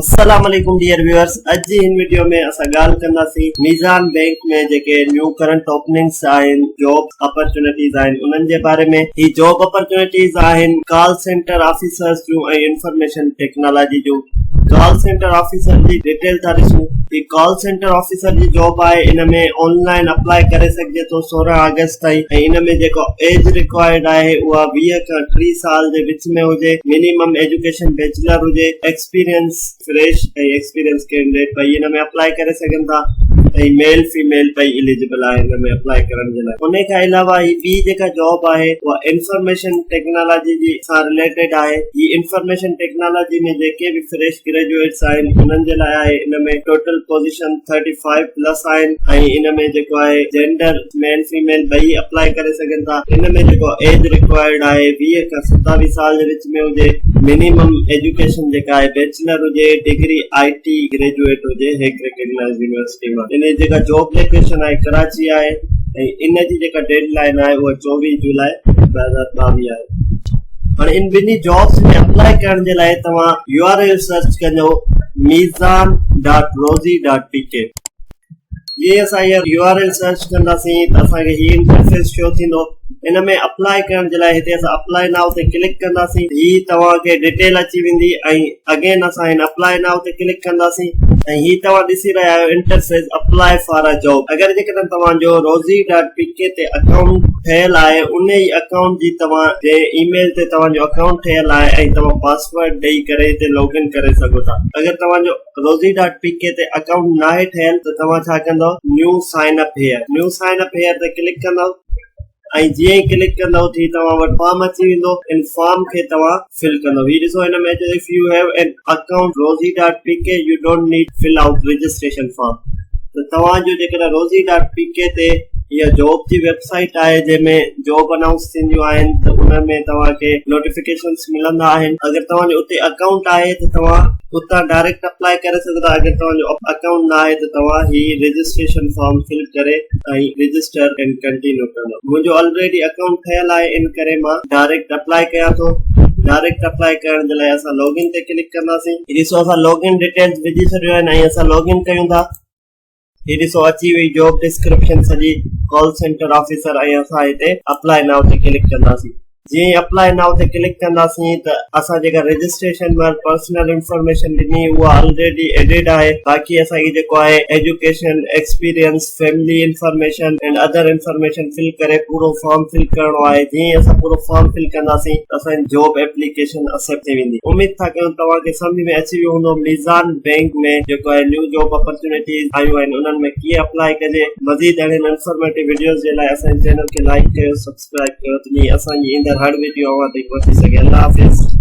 السلام عليڪم dear viewers اڄ جي هن وڊيو ۾ اسان ڳالهه ڪنداسين ميزان بينڪ ۾ جيڪي نيو ڪرنٽ اوپننگس آهن جاب اپرچونٽيز آهن انهن جي باري ۾ هي جاب اپرچونٽيز آهن ڪال سينٽر آفيسرز جون ۽ انفارميشن ٽيڪنالاجي جون ڪال سينٽر آفيسر جي ڊيٽيل ٿا ڏسون هي ڪال سينٽر آفيسر جي جاب آهي ان ۾ آن لائن اپلاء ڪري سگهجي ٿو 16 آگسٽ تائين ۽ ان ۾ جيڪو ايج رڪوائرڊ آهي اها 20 کان 30 سال جي وچ ۾ هجي منيمم ايجوڪيشن بيچلر هجي ايڪسپيرينس فريش ۽ ايڪسپيرينس ڪينڊيڊيٽ ٻئي ان ۾ اپلاء ڪري سگهن ٿا ۽ ميل فيميل ٻئي اليجبل آهن ان ۾ اپلاء ڪرڻ جي لاء ان کان علاوه هي ٻي جيڪا جاب آهي اها انفارميشن ٽيڪنالاجي جي سان رليٽيڊ آهي هي انفارميشن ٽيڪنالاجي ۾ جيڪي به فريش گريجوئيٽس آهن انهن جي لاء آهي ان ۾ ٽوٽل پوزيشن 35 پلس آهن ۽ ان ۾ جيڪو آهي جينڊر ميل فيميل ٻئي اپلاء ڪري سگهن ٿا ان ۾ جيڪو ايج رڪوائرڊ آهي 20 کان 27 سال جي وچ ۾ هجي منيمم ايجوڪيشن جيڪا آهي بيچلر هجي ڊگري آء ٽي گريجوئيٽ هجي هڪ ريڪگنائيز يونيورسٽي مان ان جي جيڪا جاب لوڪيشن آهي ڪراچي آهي ۽ ان جي جيڪا ڊيڊ لائن آهي اها 24 جولاء 2022 آهي هاڻي ان ٻنهي جابس ۾ اپلاء ڪرڻ جي لاء توهان يو آر ايل سرچ ڪندو Meezan dot Rozi dot P K جي اسان هينئر يو آر ايل سرچ ڪنداسين ته اسان کي هي انٽرفيس شو ٿيندو ان ۾ اپلاء ڪرڻ جي لاء هتي اسان اپلاء نائو تي ڪلڪ ڪنداسين هي توهان کي ڊيٽيل اچي ويندي ۽ اگين اسان هن اپلاء نائو تي ڪلڪ ڪنداسين ۽ هي توهان ڏسي رهيا آهيو interface apply for a job اگر جيڪڏهن توهان جو روزي ڊاٽ پي ڪي تي اڪائونٽ ٺهيل آهي ان ئي اڪائونٽ جي توهان جنهن اي ميل تي توهان جو اڪائونٽ ٺهيل آهي ۽ توهان پاسورڊ ڏئي ڪري هتي لاگ ان ڪري سگهو ٿا اگر توهان جو روزي ڊاٽ پي ڪي تي اڪائونٽ ناهي ٺهيل ته توهان ڇا ڪندؤ new sign up here new sign up here تي ڪلڪ ڪندؤ ۽ جيئن ئي ڪلڪ ڪندؤ ٿي توهان وٽ فارم اچي ويندو ان فارم کي توهان فل ڪندؤ هي ڏسو هن ۾ اچي if you have an account Rozi dot P K you don't need fill out registration form ته توهان جو جيڪڏهن روزي ڊاٽ پي ڪي تي اها جاب جي ويب سائيٽ آهي جنهن ۾ جاب انائونس ٿينديون آهن ته ان ۾ توهان کي نوٽيفڪيشنس ملندا آهن اگر توهان جو اتي اڪائونٽ آهي ته توهان اتان ڊائريڪٽ اپلاء ڪري سگهو ٿا اگر توهان جو اڪائونٽ نه آهي ته توهان هي رجسٽريشن فارم فل ڪري ۽ رجسٽر اينڊ ڪنٽينيو ڪندو منهنجو الريڊي اڪائونٽ ٺهيل آهي ان ڪري مان ڊائريڪٽ اپلاء ڪيان ٿو ڊائريڪٽ اپلاء ڪرڻ جي لاء اسان لاگ ان تي ڪلڪ ڪنداسين هي ڏسو اسان لاگ ان ڊيٽيلز وجهي ڇڏيون آهن ۽ اسان لاگ ان ڪيون ٿا هي ڏسو اچي وئي جاب ڊسڪرپشن سڄي ڪال سينٽر آفيسر ۽ اسان هتي اپلاء نائو تي ڪلڪ ڪنداسين جيئن ئي اپلاء نائو تي ڪلڪ ڪنداسين ته اسان جيڪا رجسٽريشن مهل پرسنل انفارميشن ڏني اها آلريڊي ايڊيڊ آهي باقي اسان کي جيڪو آهي education experience family information and other information fill ڪري پورو فارم فل ڪرڻو آهي جيئن ئي اسان پورو فارم فل ڪنداسين ته اسان جي جاب ايپليڪيشن اڪسيپٽ ٿي ويندي اميد ٿا ڪيون توهان کي سمجهه ۾ اچي ويو هوندو ميزان بينڪ ۾ جيڪو آهي نيو جاب اپرچونيٽيز آيون آهن انهن ۾ ڪيئن اپلاء ڪجي مزيد اهڙين انفارميٽو وڊيوز جي لاء اسان جي چينل کي لائڪ ڪيو سبسڪرائب ڪيو ته جيئن اسان جي ايندڙ هر وڊيو اوهان تائين پهچي سگهي الله حافظ.